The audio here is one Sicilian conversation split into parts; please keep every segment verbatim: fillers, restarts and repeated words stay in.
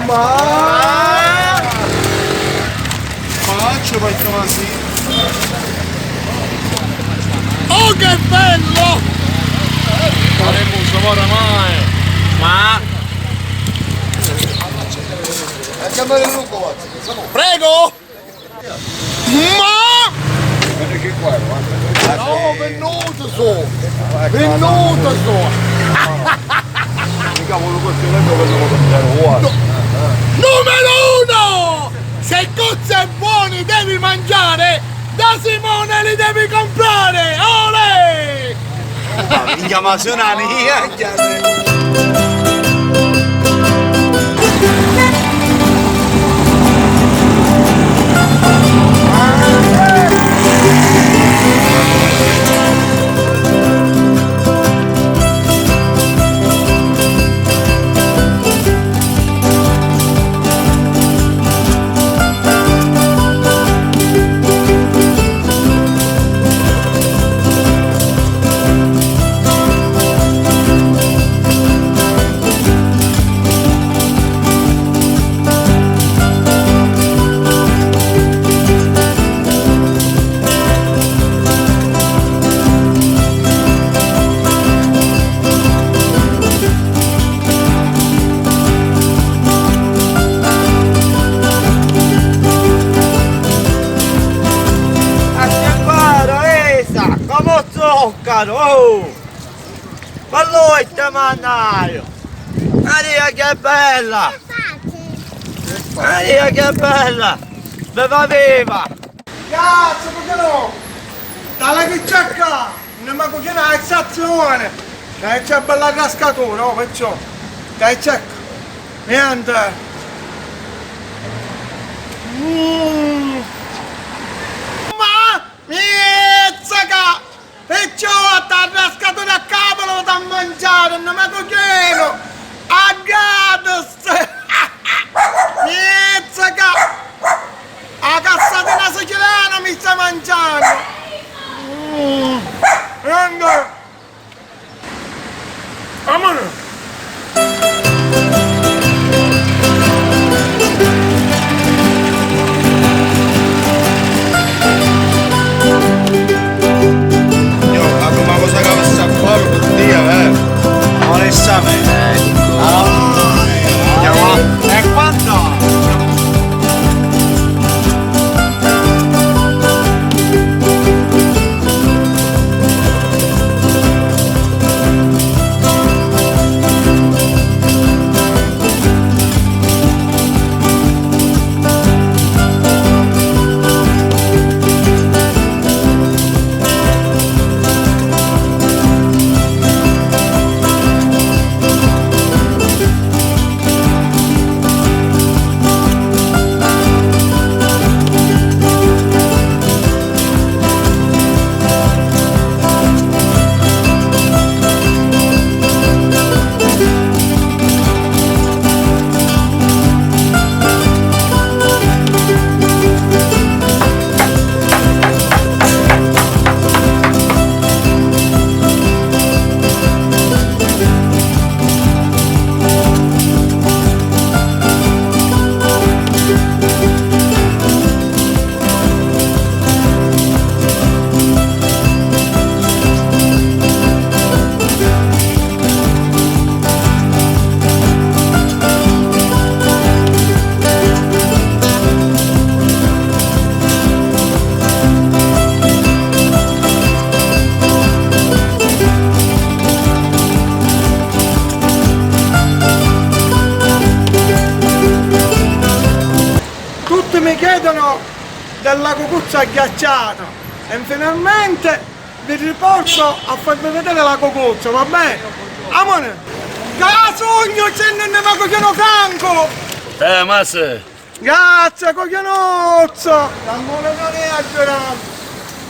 Ma... Ma ci vai così? Oh, che bello! Faremo un sapore mai! Ma... Prego! Ma... No, vennuto su! Vennuto su! Mica vuole questo, questo, questo, questo, uguale. Numero uno! Se cozze e buoni devi mangiare, da Simone li devi comprare! Olè! Ma minchia, ma sunani, eh, chiaro. A sciampara, esa, comu zuccaru, oh! Ma lui ti mannaio! Maria, che bella! Maria, che bella! Viva, viva! Cazzo, perché no? Dalla che c'è qua? Non mi cucina la stazione! Che c'è bella cascatura, oh, perciò! Che c'è? Niente! Mm. Ma... Mizzica! Picciottu, arrascatu da cavolo da mangiare, non mi cucino! A gratis! Mizzica! A cassatina siciliana mi sta mangiando! Mm. Grande! Amore! Io, la prima cosa che avessi a fare per Dio, eh. Amore, esame. Ah, e quanto? Tutti mi chiedono della cucuzza ghiacciata e finalmente vi riporto a farvi vedere la cucuzza, va bene? Amore! Ca sogno, c'è nemmeno coglione franco! Eh, ma se... Grazie, coglionuzzo! L'amore non è aggiorato!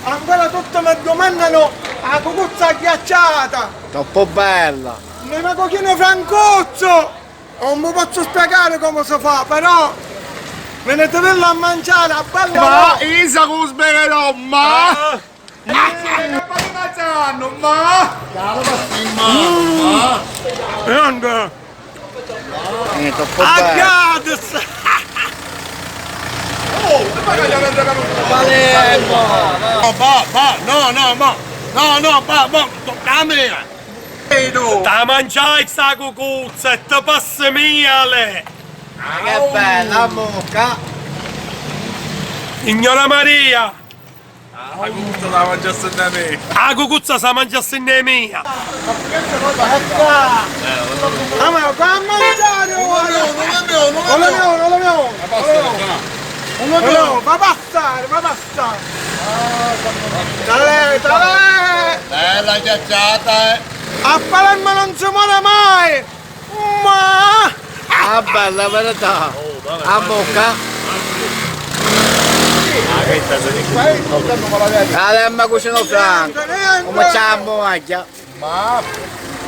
Ancora tutti mi domandano la cucuzza ghiacciata! Troppo bella! Nemmeno coglione francuzzo! Non vi posso spiegare come si fa, però venitevella a mangiare, a bella... Ma io sa cu sbelerò, ma... Ah! Eh, ma... Chiaro, ma sì, ma... Mm. Ma... Pronto? Eh, troppo bella. Agate, Oh, e poi che gli avete venuto? Palermo! No, va, va, no, no, ma, no, no, va, va, tocca a me! Ehi, tu! Ti mangiai sta cucuzza e ti passi mia, le! Ah, che bella, a mucca! Signora Maria! Ah, la cucuzza sa mangiassi a me. Ah, cucuzza sa mangiassi a mia. Ma perché se poi va a mangiare? Ah, ma va a mangiare, ora! Non è mio, non è mio, non è mio. Ma basta, no. Non è mio, va a passare, va a passare. Dai, dai. Bella chiacchiata, eh. A Palermo non si muore mai. Ma! Ah, bella verità! A bocca! Alemma cucino franco! Come ciammo maglia? Ma!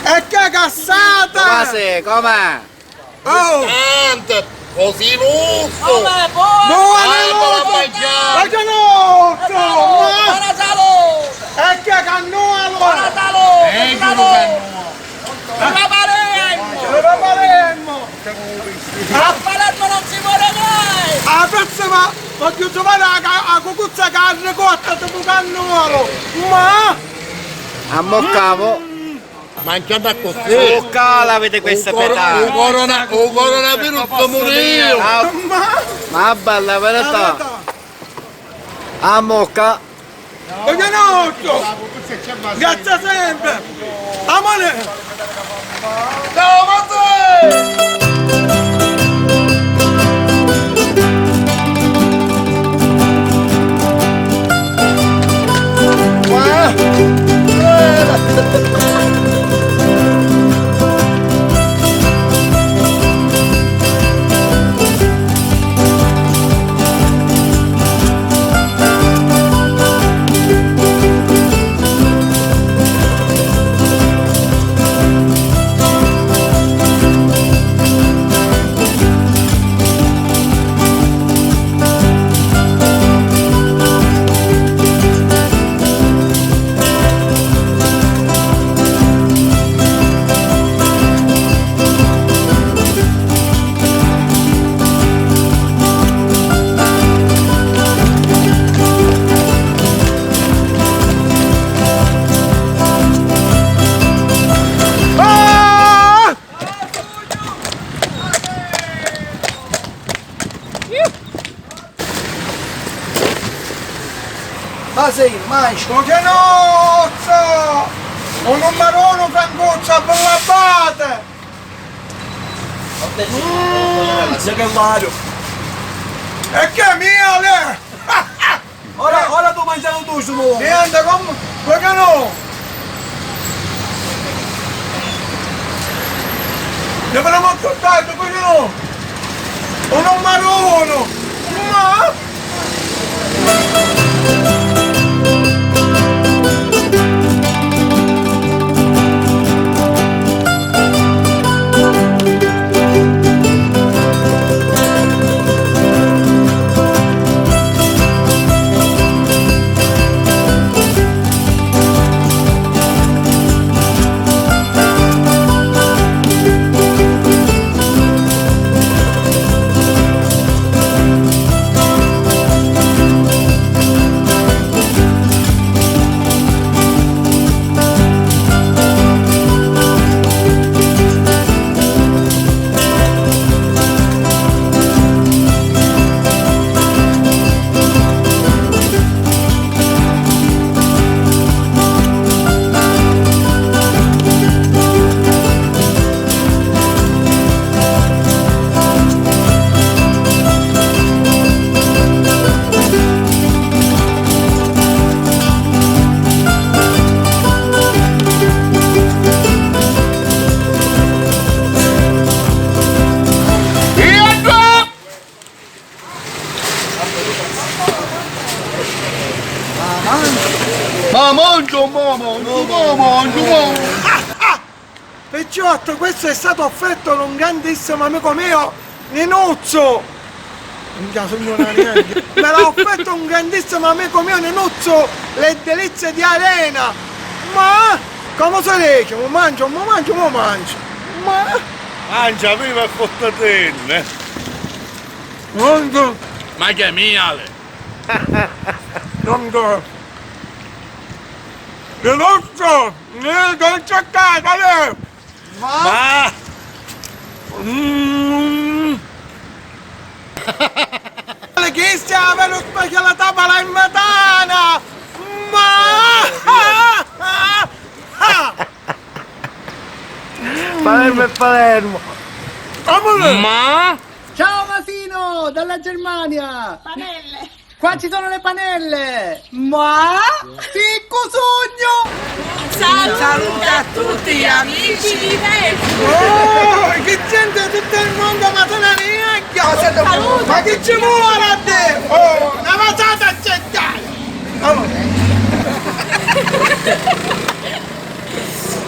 E che cassata! Quasi, come? Oh! Tante! Così lusso! Come? Buono! Buono! Buono! Buono! Buono! Buono! E che cannuolo! Buona salute! Buona salute! Viva Palermo! Viva Palermo! A Palermo non si muore mai! A prossima voglio trovare la, la cucuzza carne cotta tipo cannuolo! Ma! Ammoccavo! Mangiando così! Ammoccava l'avete questa petata! Un corona, un coronavirus muriu! Ma! Ma bella verità! Ammocca! Buonanotte! Grazie sempre! Amore! Ciao, Matteo! Ma sì, maestro, che nozza! Un numero uno, Francuzzo, per l'abbate! Mmm, se che vado! E che miele! Ora, ora tu mangiano tu, su mo! Niente, come? Perché no? Ne faremo tutto, perché no? Un numero uno! Ma Ma mangio, ma mangio, ma mangio, ma. Picciotto, questo è stato offerto da un grandissimo amico mio, Ninuzzo! Minchia, signora, niente. Me l'ha offerto un grandissimo amico mio, Ninuzzo, le delizie di Arena! Ma, come se dice, mo mangio, mo mangio, mo mangio! Ma. Mangia prima e fottatene! Pronto? Ma che mia, Ale? Pronto? Veloce! Eh, non c'è casa, Ale! Ma... Mm. Ale, chi stia avendo spachiata la tavola in matana? Ma... Palermo è Palermo. Amore! Ma... Ciao Masino, dalla Germania! Panelle! Qua ci sono le panelle! Ma... Chi cusugno! Un saluto a tutti gli amici di Facebook! Oh, che gente di tutto il mondo, ma sono neanche! Ma che ci vuole a te? Oh, una vasata a cercare! Allora.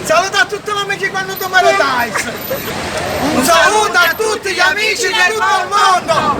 Saluta a tutti l'amici quando tu me lo dai. Un saluto a tutti gli amici del mondo.